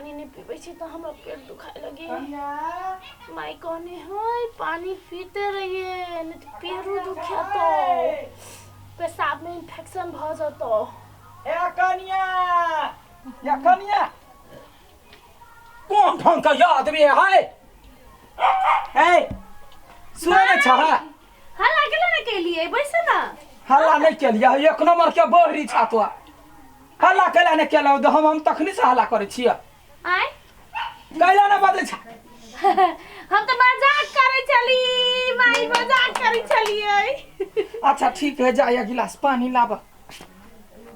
पानी नहि पीबै छी तऽ हमरा पेट दुखाय लगे माय कहने है पानी पीते रहिए नहीं तो पेरू दुखेतो, पेशाब में इन्फेक्शन भ जतो। ए कनिया, या कनिया, कोन ढंग के आदमी है? ए सुनै नहि छह? हल्ला केला ने केलिए, बैसे ना। हल्ला नहि केलिए, एक नंबर के बहरी छा तो। हल्ला केला नहि केला, हम तखनी से हल्ला करै छियै। आय कैला ने बजै छा? हम तऽ मजाक करै छली माई, मजाक करै छलियै। अच्छा ठीक है, जा एक गिलास पानी लाब।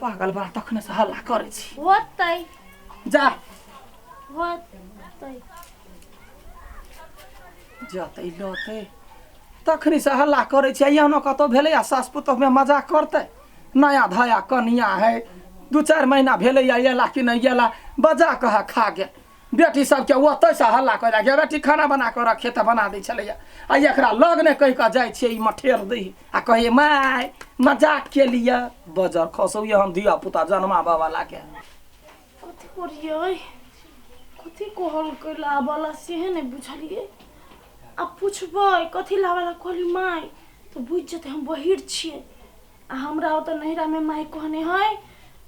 पागल बा, तखने से हल्ला करै छी। होतै। जा। होतै। जतै लतै, तखनी से हल्ला करै छी। एहनो कतौ भेलै आ सास पुतोहमे मजाक करतै? नया धया कनिया है, 2-4 महीना भेलै या अयला कि नहि अयला, बजा कऽ खा गेल। बेटी सबके ओतहिसँ हल्ला कऽ गे बेटी खाना बना कऽ रखे तऽ बना दै छलैया, आ एकरा लग नहि कहि कऽ जाइ छियै, ई मठेर दै आ कहै माय मजाक केलियै। बजर खसौ हम धिया पुता जन्माबऽ वाला के। कथी करियै, कथी कहलकै लाबऽ सेहे नहि बुझलियै। आ पुछबै कथी लाबऽ ला कहली माय तऽ बुझि जेतै हम बहिर छियै। आ हमरा ओतऽ नैहरामे माय कहने है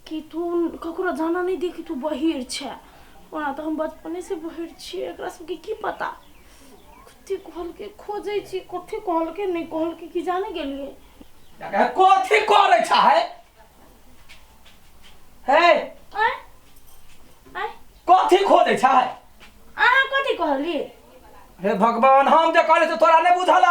कि तू ककरो जाना नहि दे कि तू बहिर छै। ओना तऽ हम बचपनेसँ बहिर छियै, एकरा सबके की पता कथी कहलकै। खोजै छी कथी कहलकै नहि कहलकै की जाने गेलियै। कथी करै छ है? हे आँय आँय, कथी खोजै छ है? अहाँ कथी कहलियै? हे भगवान, हम जे कहले से तोरा नहि बुझल?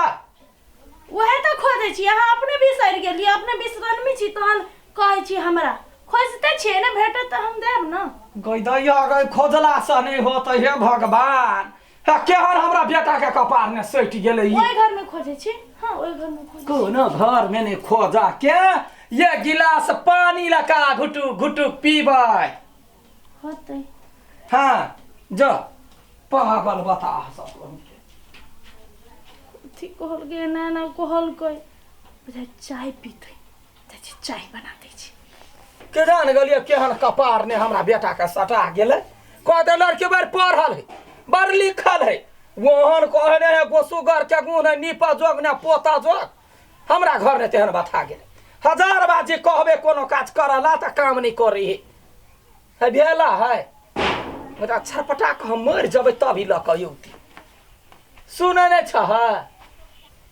वएह तऽ खोजै छी। अहाँ अपने बिसरि गेलियै, अपने बिसरनमी छी, तहन कहै छी हमरा। खोजिते छियै ने, भेटत तऽ हम देब ने। गई दैया गई, खोजला से नहि होतै। हे भगवान, हे केहन हमरा बेटा के कपार ने सटि गेलै ई। ओहि घर में खोजै छी। हाँ, ओहि घर में खोजै छी। कोनो घर में नहि खोजा के, ये गिलास पानी लगा घुटु घुटु पीबै। होतै। हाँ जो, पागल बता सब। कथी कहलकै? एना एना कहलकै, बुझाइ चाय पीतै। जाइ छी, चाय बना दै छी। के जान गेलियै केहन कपार ने हमरा बेटा के सटा गेलै। कह दे लड़की बड़ पढ़ल है, बड़ लिखल है, ओहन कहने है गोसुगर के गुण है, नीपा जोग ने पोता जोग। हमरा घर ने तेहन बता गेलै। हजार बार जे कहबे कोनो काज करला तऽ काम नहि करै है। है भेला है मुदा छरपटा कऽ हम मरि जेबै तभी लऽ कऽ औती। सुनै नहि छह?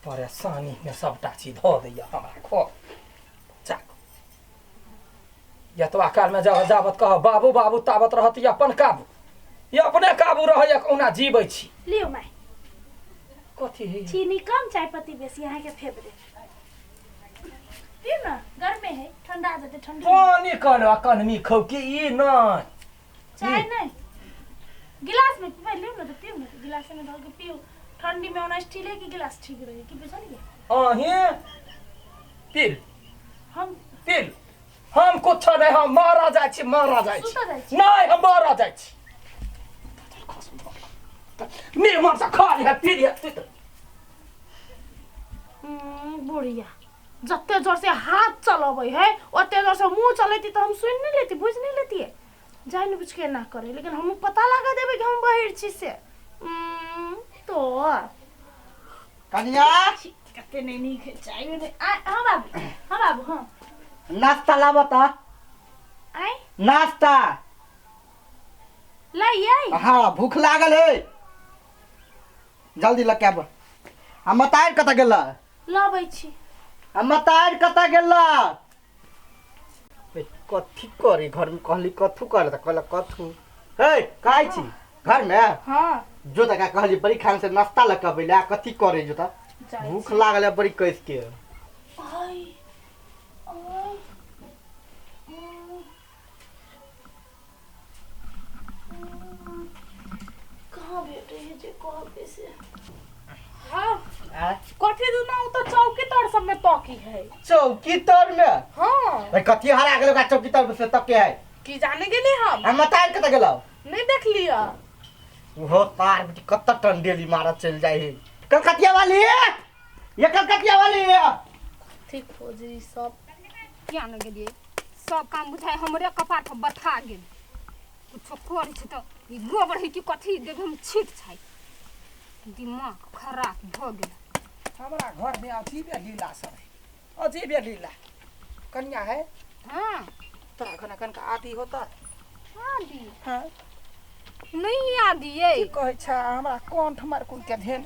परेशानी में सबटा चीज धऽ दैया हमरा। खो चाक एतबा कालमे जब जाबत कह बाबू बाबू ताबत रहत ई अपन काबू, ई अपने काबू रहैया, कहुना जीबै छी। लियौ माय। कथी है? चीनी कम चाय पत्ती बेसी, अहाँके फेवरेट। पियू ने, गर्मे है, ठंडा जेतै ठंडी। पानी कहलो कनमी खौ कि ई नहि। चाय नहीं, गिलास में पीबै। लियौ ने तऽ पियू ने, गिलास में धऽ के पियू। ठंडी में ओना स्टीले के गिलास ठीक रहे की, बुझलियै? अहें पील। हम पील, हम कुछ नहि, हम मरऽ जाइ छी, मरऽ जाइ छी। सुतऽ जाइ छी? नहि, हम मरऽ जाइ छी। निमन से खा लिह, पी लिह, सुति। बुढ़िया जते जोर से हाथ चलबै है ओते जोर से मुँह चलेती तऽ हम सुनि नहि लेती, बुझि नहि लेतियै। जानि बुझि के एना करे, लेकिन हमहूँ पता लगा देबै कि हम बहिर छी से। तो कनिया, कते नहि नीक है चाय नहि। आ हाँ बाबू, हाँ बाबू, हाँ। नाश्ता लाबऽ तऽ। आय? नाश्ता। लाइयै? हाँ, भूख लागल है, जल्दी लऽ के आबऽ। आ मतार कतऽ गेल? लबै छी। आ मतार कतऽ गेल? ए, कथी करे घर में? कहली कथू करे तऽ कहलक कथू हे। कहै छी घर में? हाँ। जो तऽ कहली बड़ी खान से नाश्ता लऽ के अबै लए। कथी करे जो तऽ? जाइ। भूख लागल है बड़ी कस के। आय आय, कहाँ भेटे है जे कहलकै से? हाँ। कथी दुना उ तो चौकी तर सब में तकी है। चौकी तर में? हाँ। भाई, कथी हरा गेल ओकरा चौकी तर से तके है? की जाने गेली हम। हम मतार कतऽ गेलौ? नहीं देख लिया। ओहो तार बेटी कतऽ टंडेली मारऽ चलि जाइ है। कलकतिया वाली, ये कलकतिया वाली। ठीक खोजी सब। किया न गेलियै? सब काम बुझाइ हमरे कपार पर बथा गेल। कुछो करै छै तऽ ई गोबर है कि कथी देबे हम छीट छै दिमाग खराब भऽ गेल। हमरा घर में अजीबे लीला सब है, अजीबे लीला। कनिया है। हाँ। तोरा घर कनका आदि होता? आदि? हाँ। नहीं आदि ये। की कहै छै हमरा कंठ मार कुल के धेन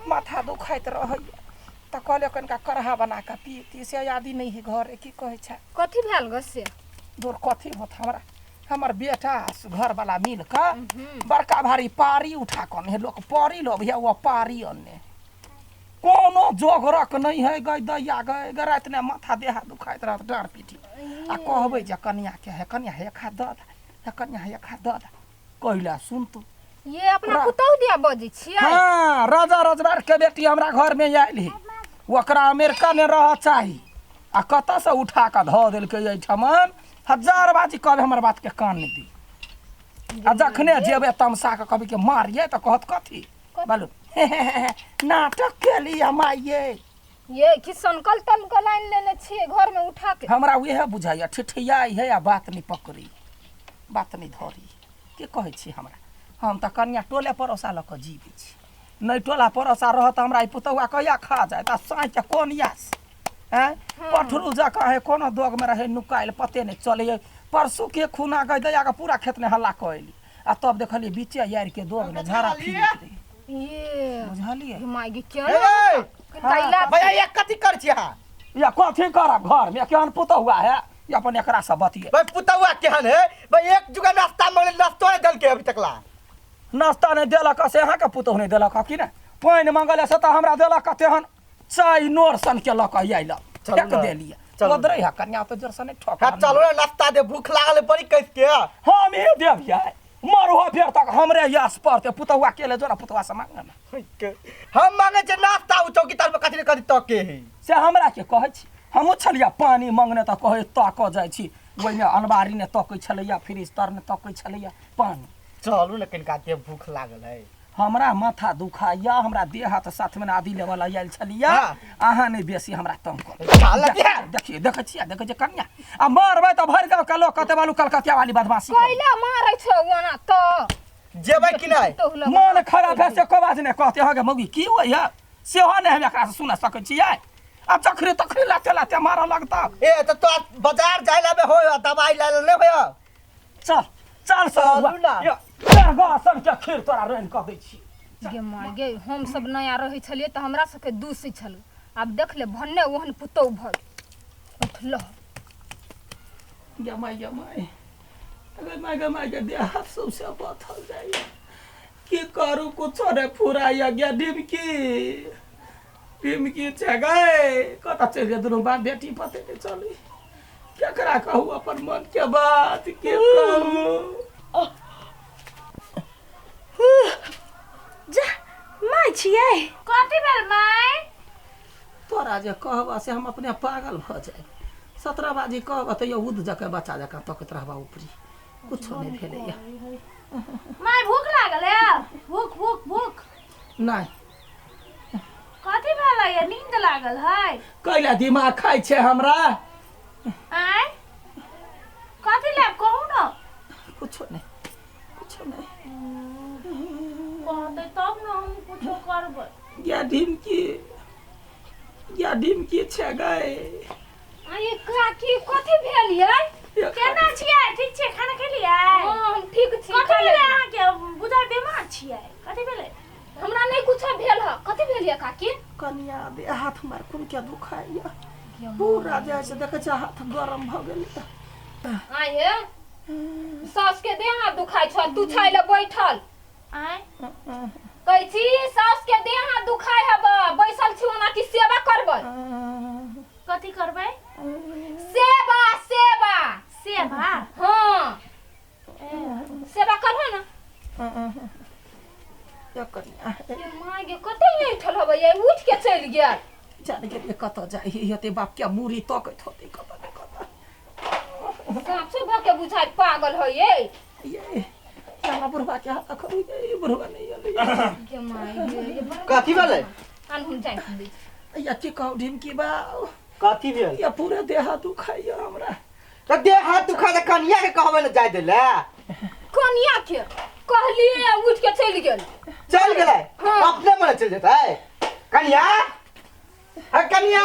माथा दुखाइत रहैया तऽ कहलियै कनिका करहा बना कऽ पी से आदि नहीं है घर। की कहै छै? कथी भेल ग से? दूर कथी होत हमरा, हमर बेटा घर वाला मिल कऽ बड़का भारी पारी उठा कऽ अनने, लोक पारी लो भैया वो पारी अनने, कोनो जोगरक नहीं है गई दैया गई गै राति ने माथा देहा दुखाइत रहत डाँड़ पीठी आ कहबै जे कनिया के है कनिया हे खा दऽ दे, हे कनिया हे खा दऽ दे, कैला सुनतू। ये अपना पुतहु दिया बजै छियै? हाँ, राजा रजवार के बेटी हमरा घर में आयल है, ओकरा अमेरिका ने रह चाही आ कतऽ से उठा कऽ धऽ देलकै एहिठमन। हजार बाजी कहबै हमर बात के कान नहि दी आ जखने जेबै तमसा कऽ कहबै के मारियै तऽ कहत कथी बोलू नाटक केली माइये। ये कि सनकल तनकल आनि लेने छियै घर में उठा के? हमरा उएह बुझाइया ठिठियाइ है आ बात नहीं पकड़ी बात नहीं धरी। के कहै छी हमरा, हम तऽ कनिया टोले पड़ोसा लऽ कऽ जीबै छी, नहि टोला पड़ोसा रहत हमरा ई पुतहुआ कहिया खा जायत आ साँझके कोन यास आँय पठरू जकाँ है कोनो दोगमे रहै नुकायल पते नहि चलैए। परसू के खूना गई दैया के पूरा खेतमे हल्ला कऽ एली आ तब देखलियै बीचे यार के दोगमे झाड़ा फिरैत रहै। ये बुझलियै? माय गे क्या ए, कैला भैया ये कथी कर छी अहाँ? या कथी करब घर में केहन पुतहुआ है ये अपन एकरा से बतिये। भाई पुतहुआ केहन है भाई, एक जुगा नाश्ता मंगले नाश्तो नहीं देलके अभी तक ला। नाश्ता नहीं देलक से अहाँके पुतहु नहीं देलक कि नहि? पानि मंगल से तऽ हमरा देलक तेहन चाय नोर सन के लऽ कऽ आयल चलू फेक ना, देलियै। चलू। ओदरै है कन्या तऽ जोर से नहि ठोक। हाँ चलो ना नाश्ता दे, भूख लागल है बड़ी कस के। हम ही देबियै मरहो फेर तक हमरे यास पड़ते पुतहुआ के ले जो ना पुतहुआ से मांग ना। हम मांगे छे नाश्ता उ चौकीदार में कथी ने कथी तके है से हमरा के कहै छी। हमहूँ छलियै पानि मंगने तऽ कहै तकऽ जाइ छी, ओहिमे अलमारी ने तकै छलैया फ्रिज तर ने तकै छलैया पानि। चलू ने कनिका दे, भूख लागल है। हमरा माथा दुखाइया, हमरा देह हाथ साथ में आदि लेवल आयल छलिया। हाँ। अहाँ नहीं बेसी हमरा तंग करू। चल दिया। देखिए देखै छियै देखै छियै कन्या आ मरबै तऽ भरि गाँव के लोक कहतै बालू कलकतिया वाली बदमाशी करू। कैला मारै छौ ओना तऽ जेबै कि नहि? पुतहु लग मन खराब है से कबाज नहि कहते अहाँके मौगी की होइया सेहो नहि हम एकरा से सुना सकै छियै। आ जखरे तखरे लाते लाते मारऽ लगता। ए तऽ तो बाजार जाय ला होय दवाई ला ले होय। चल चल चलू ना। सब के खीर तोरा रोइन कऽ दै छी। गे माय गे, हम सब नया रहै छलियै तऽ हमरा सबके दूसै छलै, आब देख ले भन्ने ओहन पुतहु भऽ गेल। उठल गे माय गे माय गे माय गे माय गे देह हाथ सबसे बथल जाइए, की करू कुछो नहि फुराइया। गे डिमकी डिमकी छै गै कतऽ चलि गेल दुनू बाप बेटी पते नहि चलै। केकरा कहू अपन मन के बात के कहू? जा माय छियै। कथी भेल माय? तोरा जे कहबह से हम अपने पागल भऽ जायब। 17 बाजी कहबह तऽ उद जकाँ बच्चा जकाँ तकैत रहबह ऊपरी, कुछो नहि भेलैया। माय भूख लागल है? भूख भूख भूख नहि। कथी भेल है? नींद लागल है? कैला दिमाग खाइ छै हमरा? आय कथी लेब कहू ना। कुछो नहि कुछो नहि। कहतै तब ने हम कुछो करबै। गे ढिमकी गे ढिमकी छै गै। आ ये काकी कथी भेल यै? केना छियै? ठीक छियै? खाना खेलियै? हाँ हम ठीक छी। कथी भेलै अहाँके? बुझाइ बीमार छियै। कथी भेलै? हमरा नहि कुछो भेल है। कथी भेल यै काकी? कनिया दे हाथ मार कुन के दुखाइया पूरा जाइ छै देखै छै हाथ गरम भऽ गेल। आय हे सास के देह हाथ दुखाइ छौ तू छै ले बैठल। आय कहै छी सास के देह हाथ दुखाइ हब बैसल छी ओना की सेवा करबै? कथी करबै? सेवा सेवा सेवा? हाँ सेवा करबै ना। कनिया ये माय गे कते ऐठल हबै ये, उठ के चलि गेल। जान गेलियै कतऽ जाइ हेतै बाप के मूड़ी तकैत होतै कतऽ ने कतऽ। साँचो भऽ के बुझाइ पागल है ये। ये हमरा बुढ़वा के हाथ करू ये बुढ़वा नहि एलै। गे माय गे ये बड़ कथी भेलै? आन हम जाइ दै छी। या की कहू ढिमकी बा कथी भेल? या पूरा देह हाथ दुखाइया हमरा। तऽ देह हाथ दुखा तऽ कनिया के कहबै ने जाय दै लए। कनिया के कहलिए उठ के चलि गेल। चल गेलै? हाँ। अपने मने चलि जेतै? कनिया, अ कनिया,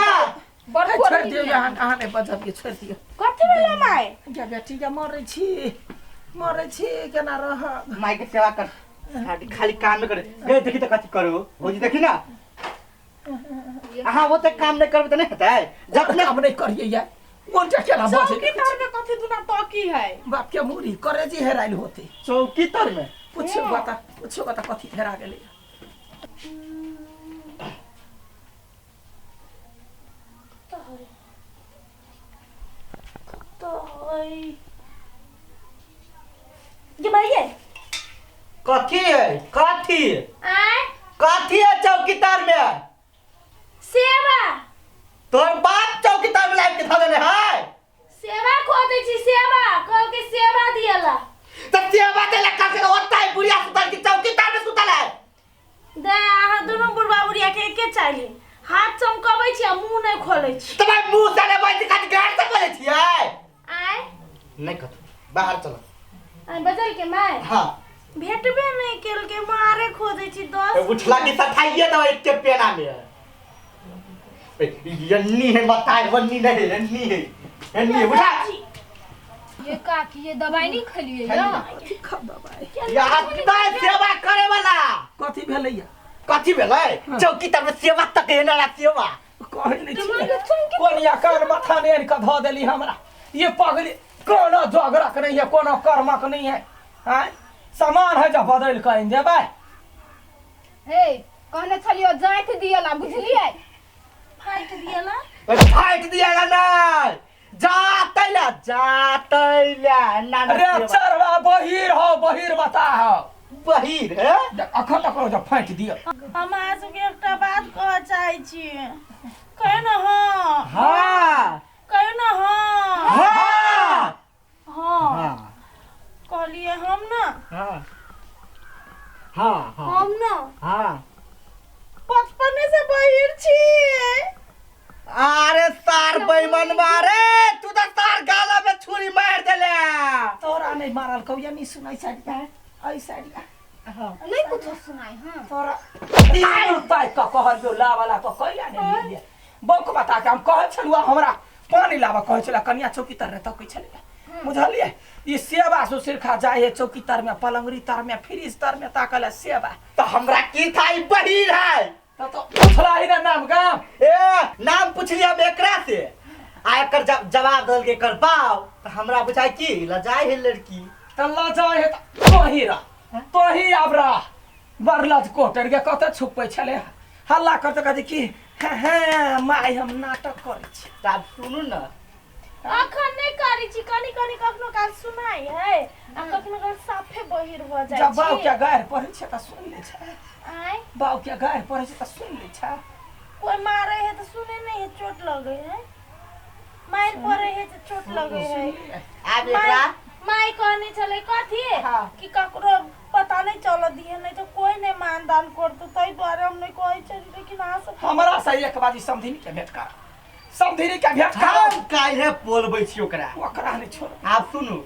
बड़ छोड़ि दियौ, अहाँ अहाँ नहि बजबियौ, छोड़ि दियौ। कथी भेलै माय? गे बेटी गे, मरै छी, मरै छी, केना रहब? माय के सेवा कर, खाली काम नहि करे। गे देखी तऽ कथी करू भौजी, देखी ना अहाँ ओते काम नहि करबै तऽ नहि हेतै। जखने काम नहि करियै या कोन टा केना बजै? चौकी तर में कथी दुना तकी है? बाप के मूड़ी करेजी हेरायल होते। चौकी तर में पूछियो बता, पूछियो बता, कथी हेरा गेलै? कतऽ है ये माइये? कथी है, कथी? आय? कथी है चौकी तर में? सेवा। तोहर बाप चौकी तर में लाबि के धऽ देने है? सेवा खो दै छी, सेवा कहलकै, सेवा दियला। तऽ सेवा देला कहलकै ओतै बुढ़िया सुतल की चौकी तर में सुतल है? दे अहाँ दुनू बुढ़बा बुढ़िया के एके चाही, हाथ चमकबै छी आ मुंह नहि खोलै छी। तऽ भाई मुँह से नहि बजै छी, खाली गाड़ से बजै छियै। आय? नहि कथू, बाहर चल। आय बजल के माय? हाँ। भेटबे नहि केलकै, मारे खोजै छी 10। उठला की सठाइए दवा एते पेना में ए, यन्नी है बताए, वन्नी नहीं, यन्नी है, यन्नी है, उठा। ये काकी, ये दवाई नहीं खेलिए या? कथी खा दबाइ? यहाँ तय सेवा करे वाला। कथी भेलै या? कथी भेलै? चौकी तर में सेवा तक है ना सेवा। कहै नहि छियै कोन या कान माथा नहि आनि कऽ धऽ देली हमरा। ये पगली कोनो जोगरक नहीं है, कोनो कर्मक नहीं है। आँय, सामान है जब बदलि कऽ आनि देबै। हे, कहने छलियो जाँत दियला, बुझलिए? फाटि दियला। फाटि दिया नहीं, जातै ला, जातै ला ना ना। अरे सेवा। चरवा बहिर हो, बहिर बता हो। बहिर है। अखन तक जब फाटि दिअ। हम अहाँ सबके एकटा बात कहऽ चाहै छी, कहियौ ने हँ? हाँ। कहियौ ने हँ? हाँ। हँ। हाँ। कहलियै हम ने हाँ हाँ हाँ। हम ने हाँ। बचपने से बहिर छी। अरे सार बेईमान मारे, तू तो सार गाला में छुरी मार देले। तोरा नहि मारल कौया, नहीं सुनाइ साइड में, एहि साइड में। नहीं कुछो सुनाई। हाँ। तोरा तीन ताकि कऽ कहलियौ लावला तऽ कैला नहि लेलियै? बौक बता के हम कहै छलहुँ, हमरा पानि लाबऽ कहै छलै कनिया, चौकी तर रे तकै छलै, बुझलियै? ई सेवा सुसिरखा जाइ है चौकी तर में, पलंगरी तर में, फ्रिज तर में ताकल है सेवा। तो हमरा की था, ई बहिर है। तऽ तो पूछला ही ना नाम गाम। ए, नाम पूछलियै हम एकरा से आ एकर जवाब देलकै एकर बाप, तऽ हमरा बुझाइ की लजाइ है लड़की। तऽ लजाइ है तऽ तोही रह, तोही आब रह। बड़ लज कोटर के कतऽ छुपै छलै, हल्ला करते कहते की हें हें माय, हम नाटक करै छी। तऽ आब सुनू ने। अखन नहि करै छी, कनी कनी कखनो काल सुनाइ है आ कखनो काल साफे बहिर भऽ जाइ जब बाउ छी। के गारि पढ़ै छै तऽ सुनि लै छै। आँय? बाउ के गारि पढ़ै छै तऽ सुनि लै छै। कोइ मारै है तऽ सुने नहि है, चोट लगै है, मारि पड़ै है तऽ चोट लगै है। आब एकरा माय कहने छलै कथी हाँ। कि ककरो पता नहीं चलऽ दिहे, नहीं तो कोई नहीं मान दान करतो, ताहि दुआरे हम नहीं कहै छली, लेकिन अहाँ सब हमरा से एक बाजी समधिनी के भेंट कर, समधिनी के भेंट कर। हम काल्हे बोलबै छी ओकरा। ओकरा नहि छोड़। आब सुनू,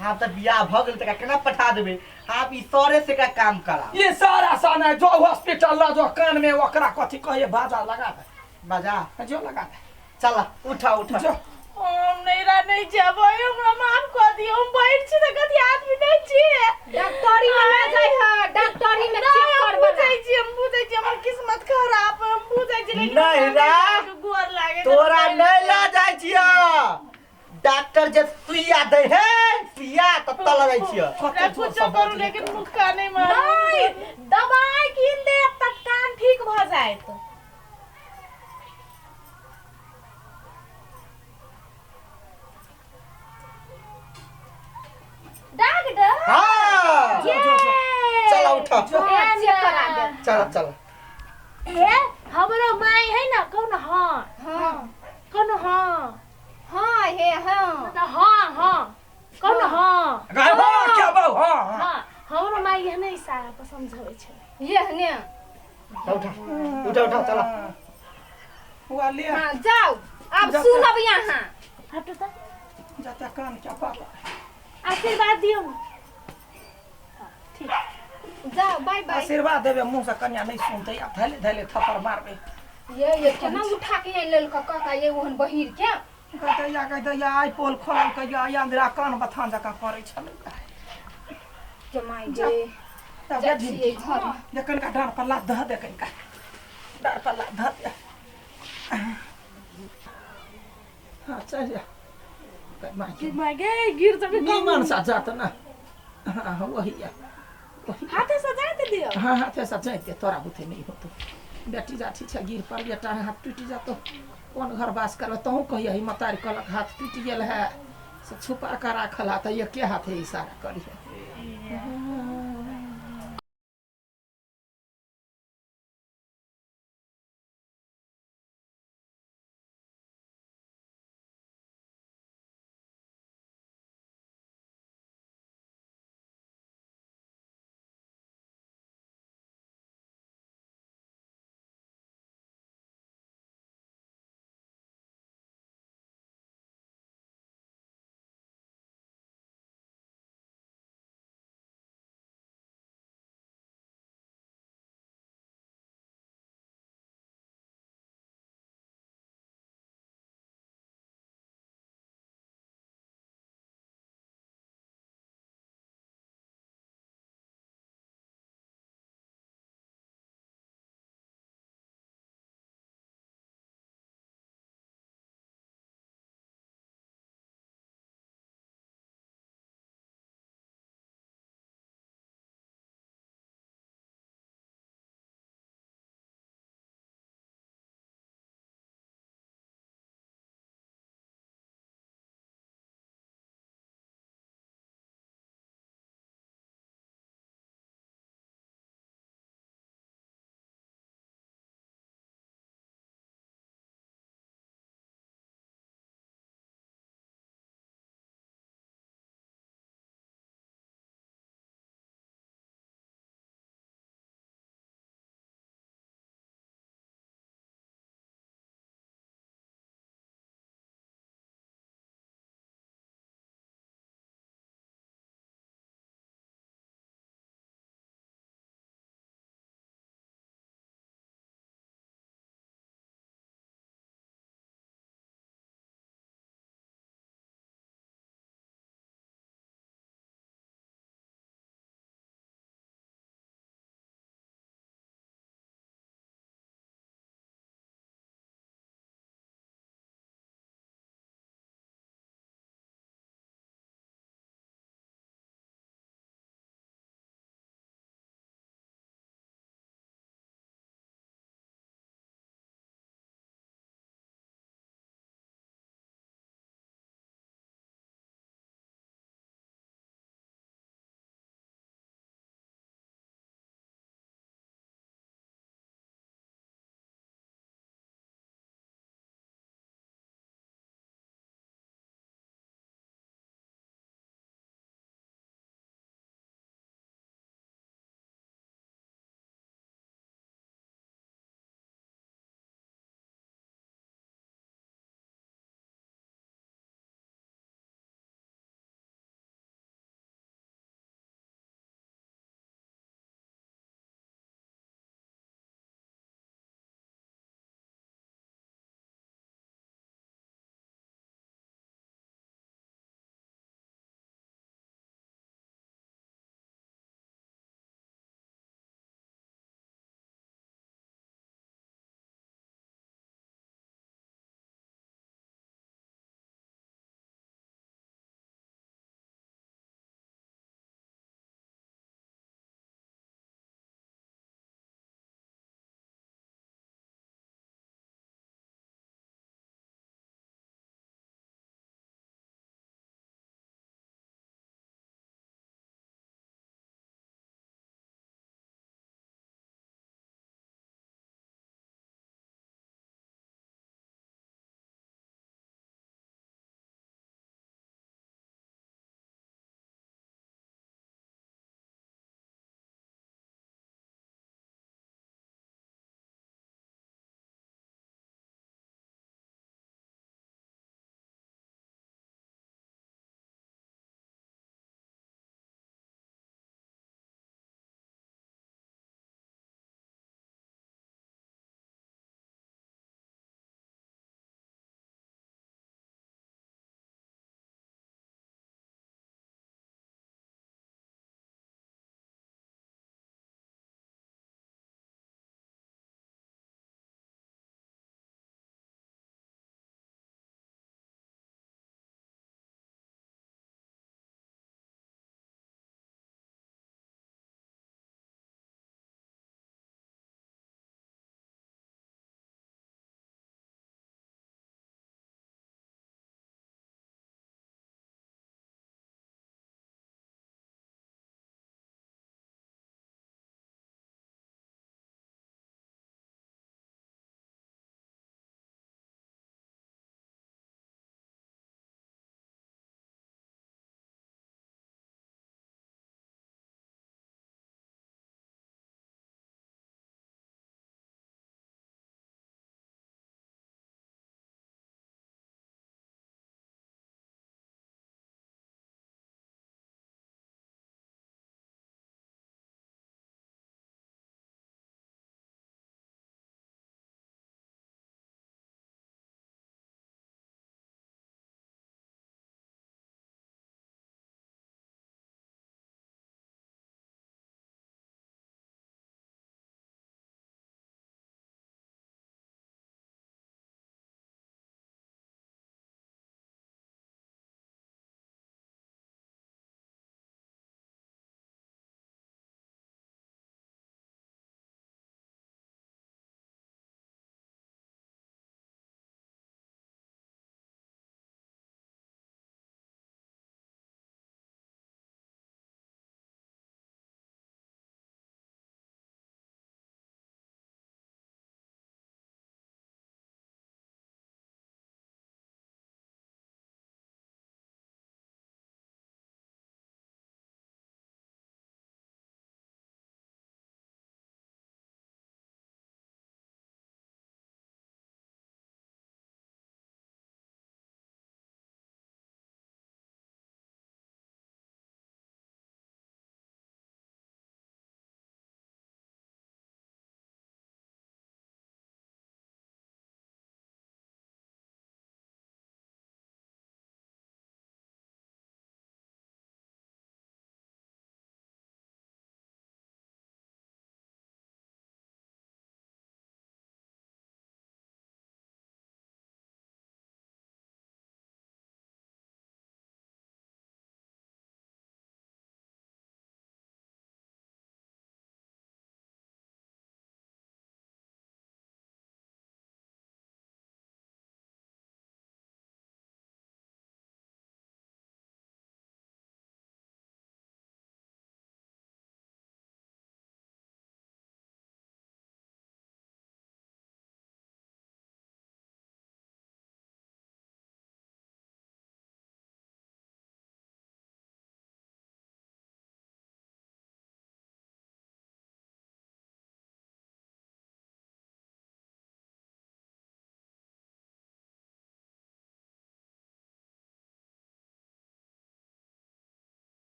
आब तऽ बियाह भऽ गेल तऽ एकरा केना पठा देबै? आब ई सरे से एकरा काम करा। ये सारा सा नहीं जो हॉस्पिटल ला जो कान में ओकरा कथी कहिए, बाजा लगा दे। बाजा? जो लगा दे। चल, उठा उठा। जो। हम नैरा नहीं जेबै, हमरा माफ कऽ दियौ, हम बहिर छी तऽ कथी आदमी नहीं छी? डॉक्टरी में ना जाइ है, डॉक्टरी में नहीं, चेक हम करबला। बुझै छी, हम बुझै छी, हमर किस्मत खराब है, हम बुझै छी, लेकिन नहीं हमरा रा। अहाँके गोर लागे। तोरा नहीं लऽ जाइ छियौ, डॉक्टर जे सुइया दै है, सुइया तत्ता लऽ जाइ छियौ। हमरा कुछो करू लेकिन मुक्का नहीं मारू। नहीं, दवाई कीन दे तक कान ठीक भऽ जायत। डॉक्टर? हाँ। जो, जो, जो। चल उठा। हाँ, चेक करा दे। चल चल। हे, हमरो माय है ना, कहू न हाँ? हाँ। कहू न हाँ? हाँ हे, हाँ। तऽ हाँ हाँ, कहू न हाँ? गाय हाँ क्या बाऊ, हाँ हाँ। हाँ, हमरो माय एहने इशारा पर समझबै छै। ये ने। उठा उठा उठा, चल। हुआ ले। हाँ, जाओ अब। जाते। सुनब यहाँ। हटू तऽ। जाते कान क्या पापा। आशीर्वाद दियौ ने। जाओ, बाय बाय। आशीर्वाद देबे मुँह से कन्या नहीं सुनते आ धैले धैले थप्पड़ मारबे। ये केना उठा के आनि लेलक काका ये ओहन बहिर के? कहते या कहते या आइ पोल खोलल के या अंदरा कान बथान जकाँ करै छलै। जमाई जा। गे। तब जाइ जा। छियै घर। दे कनिका डाँड़ पर लात धऽ दे, कनिका डाँड़ पर लात धऽ दे। हाँ चल जा माय। माय गे, गिर जबे। नीमन सा जात ना। हाँ वही है, वही। हाथे से जाइत दियो। हाँ, हाथे से जाइते तोरा बुते नहीं होतो। बेटी जाठी छै, गिर पर बेटा हाथ टूटि जातो, कोन घर बास करबै? तहूँ कहिया ही मतारी कहलक हाथ टूटि गेल है से छुपा कऽ राखल है, तऽ एके हाथे इशारा करिहे।